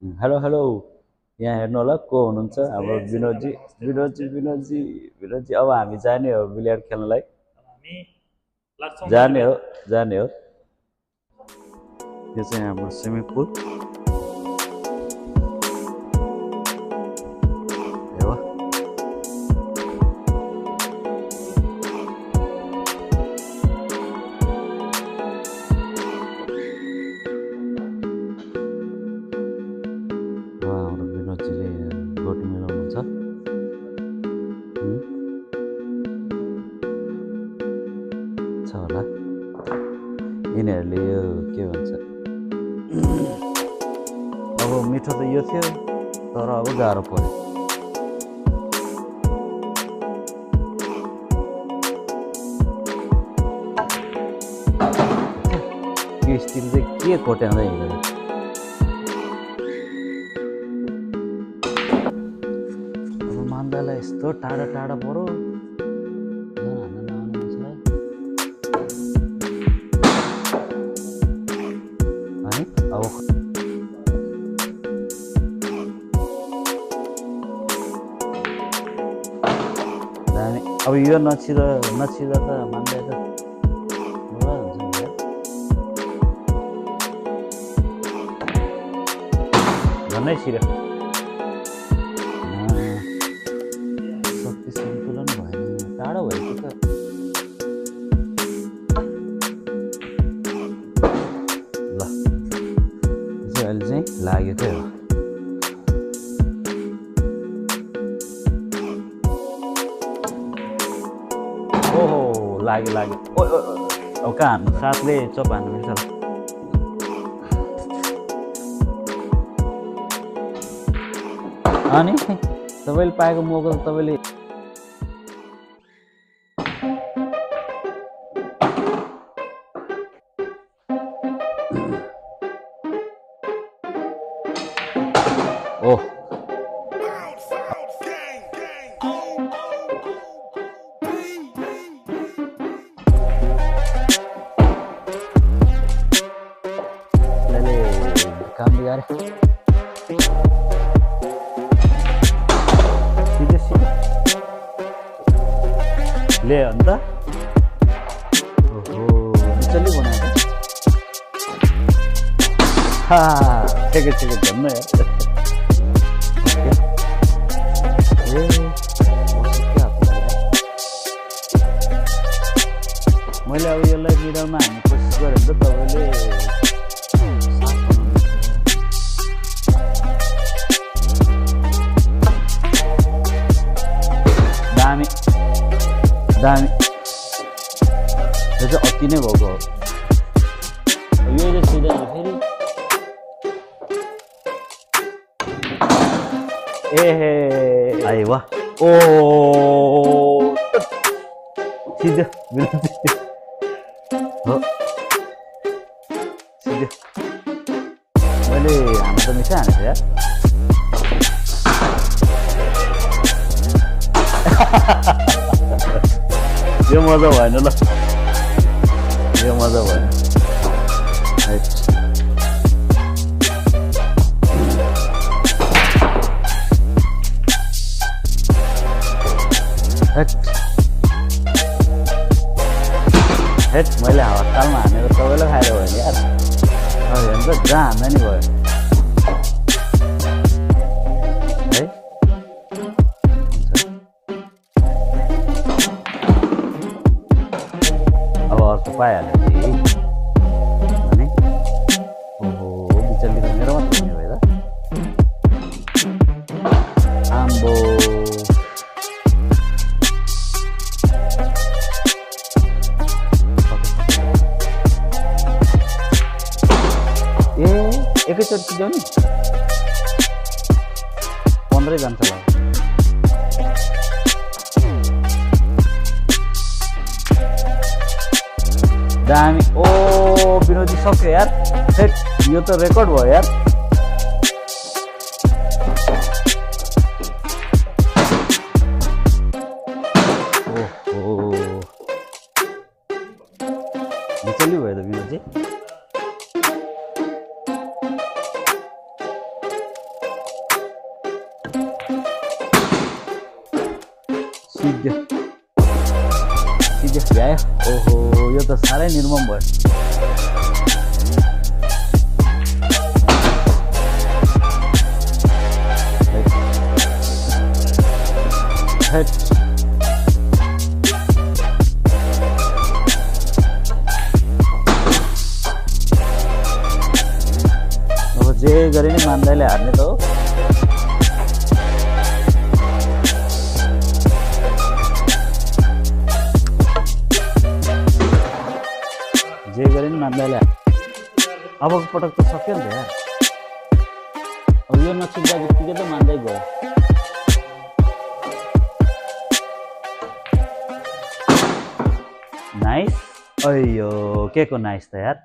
Hello hello यहाँ हेर्नु होला को हुनुहुन्छ हाम्रो विनोदजी विनोदजी विनोदजी विनोदजी अब हामी जाने हो बिलियर्ड खेल्नलाई जाने हो जाने हो यो चाहिँ हाम्रो स्विमिङ पुल हो हाम्रो विनोदजीले गोटी मिलाउनुहुन्छ छ होला यिनीहरूले यो के भन्छ अब मिठो त यो थियो तर अब गाह्रो पर्यो यो स्टिल चाहिँ के कोट्याउँदै हिँडेर अब मान्दालाई यस्तो टाढा टाढा पऱ्यो हान्न नआउने मान्छेलाई है अब अब यो नछिर त मान्दै त होला हुन्छ नि झन्नै छिर्यो शक्ति सन्तुलन भएन टाढो भयो त ल अहिले चाहिँ लाग्यो थियो ओहो लाग्यो लाग्यो ओ अब कहाँ हान्नु साथले चप हान्नु मिल्छ अनि तपाईँले पाएको मौका त तपाईँले ओह काम बिगारे सीधे सीधे ले अन्त ओहो बिचल्ली बनाएको हा ठिकै ठिकै भन्नु यार मैले अब यसलाई मिडलमा हान्ने कोसिस गरेँ भने त तपाईँले दामी दामी यो चाहिँ अति नै भएको हो यो चाहिँ सिधै फेरि एहे आयो वाह ओ सिधै हो सिधै मैले हान्न त मिठै हानेको यार यो मजा भएन ल यो मजा भएन हेट मैले हतालमा हानेको तपाईँलाई खाएर भयो नि यार हेर्नु त जहाँ हान्दा नि भयो है अब अर्को पाइहाल्यो नि ओहो बिचल्ली त मेरो मात्र हुने भयो त आम्बो ए एकैचोटि चिजाउ नि 15 जान्छ होला दामी ओ विनोदी सक्यो यार हेट यो त रेकर्ड भयो यार ओहो बिचल्ली भयो त विनोदी सिद्धियो भ्यायो। ओहो यो त साह्रै निर्मम भयो। अब जे गरे नि मान्दाले हार्ने त हो। जे गरे नि मान्दाले अबको पटक त सक्यो नि त यार। अब यो नछिक्दा बित्तिकै त मान्दै गयो। नाइस। अयो के को नाइस त यार।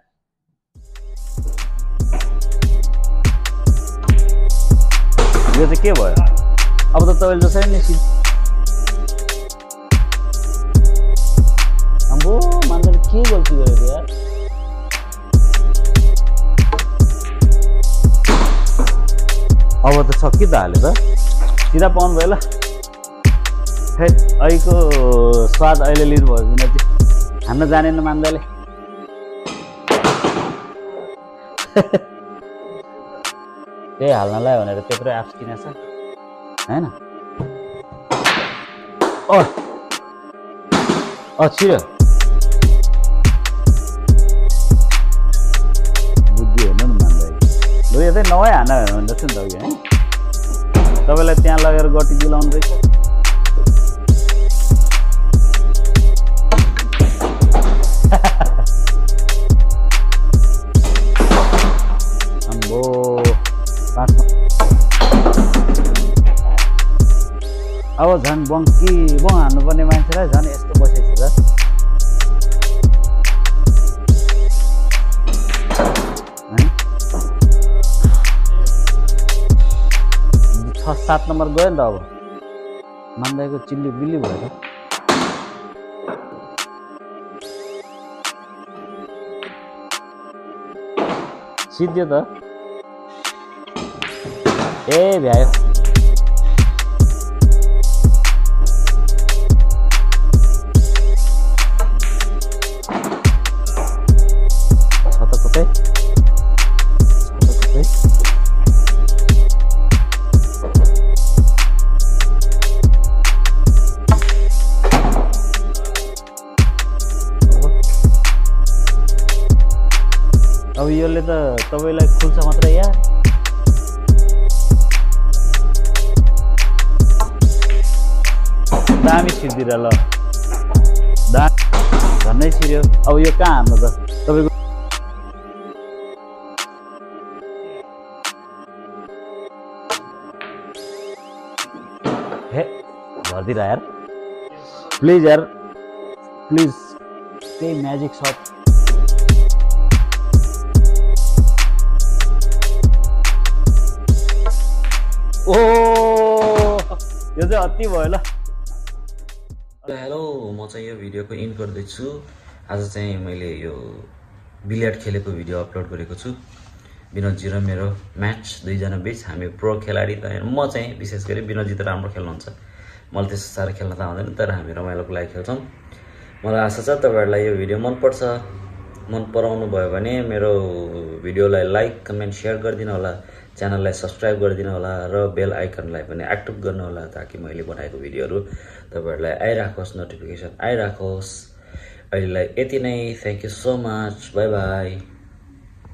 यो चाहिँ के भयो? अब त तपाईँले जसरी नि अम्बो मान्दाले के गल्ती गरेको यार। अब त छक्की त हाल्यो त। सिधा पाउनु भयो ल। हे अहिलेको स्वाद अहिले लिनुभयो विनोदजी। हान्न जानेन मान्दाले। त्यही हाल्नलाई भनेर त्यत्रो एप्स किनेछ हैन। छिरो बुद्धि हेर्नु नि मान्दै। लु यो चाहिँ नभए हान भन्दैछ नि त है। तपाईँलाई त्यहाँ लगेर गटी दिलाउनु रहेछ। अम्बो अब झन् बङ्की बङ हान्नुपर्ने मान्छेलाई झन् यस्तो बसेको छ। 6-7 नम्बर गयो नि त। अब मान्दाको चिल्ली बिल्ली भयो त। सिद्धियो त। ए भ्यायो। अब योले त तपाईलाई खुल्छ मात्र यार। दामी छिर्दिएर ल झन्नै छिर्यो। अब यो कहाँ हान्नु त तपाईको? हे झर्दिरा यार प्लिज यार प्लिज। त्यही म्याजिक सट। ओ यो चाहिँ अति भयो ल। हेलो म चाहिँ यो भिडियोको इन्ड गर्दैछु। आज चाहिँ मैले यो बिलियर्ड खेलेको भिडियो अपलोड गरेको छु। विनोदजी र मेरो म्याच दुईजना बीच। हामी प्रो खेलाडी त हैन। म चाहिँ विशेष गरी विनोदजी त राम्रो खेल्नुहुन्छ। मलाई त्यस्तो साह्रो खेल्न त आउँदैन तर हामी रमाइलोको लागि खेल्छौँ। मलाई आशा छ तपाईहरुलाई यो भिडियो मन पर्छ। मन पराउनु भयो भने मेरो भिडियोलाई लाइक कमेन्ट शेयर गरिदिनु होला। च्यानललाई सब्स्क्राइब गरिदिनु होला र बेल आइकनलाई पनि एक्टिभ गर्नु होला ताकि मैले बनाएको भिडियोहरु तपाईहरुलाई आइराखोस्, नोटिफिकेसन आइराखोस्। अहिलेलाई यति नै। Thank you so much. Bye bye.